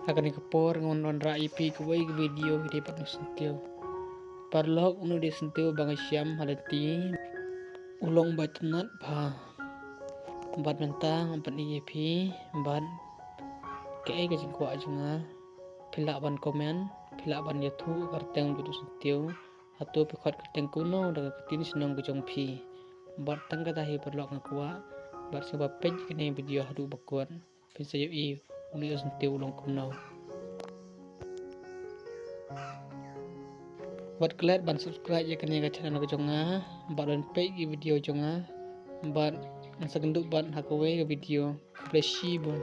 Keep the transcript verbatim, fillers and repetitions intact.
Ha kane ka por ngan wanrah ïa phi kawei ka video ïadei bad u syntiew. Paralok, une u dei u syntiew ba nga shem ha lynti. U long ba tynnat bha. Bad mynta ngan pyni ïa phi bad kaei ka jingkwah jong nga. Phi lah ban comment, phi lah ban ïathuh ka kyrteng jong u syntiew. Hato phi khot kyrteng kumno da ka ktien shnong ka jong phi. Bad tang kata hi paralok nga kwah. Bad sngewbha peit ïa kane ka video haduh ba kut. Phin sa ïohi une u syntiew u long kumno. Wat klet ban subscribe ïa kane ka channel ka jong nga, bad ban peit ïa ki video jong nga, bad ngan sa kynduh bad ha kawei ka video. Khublei shibun.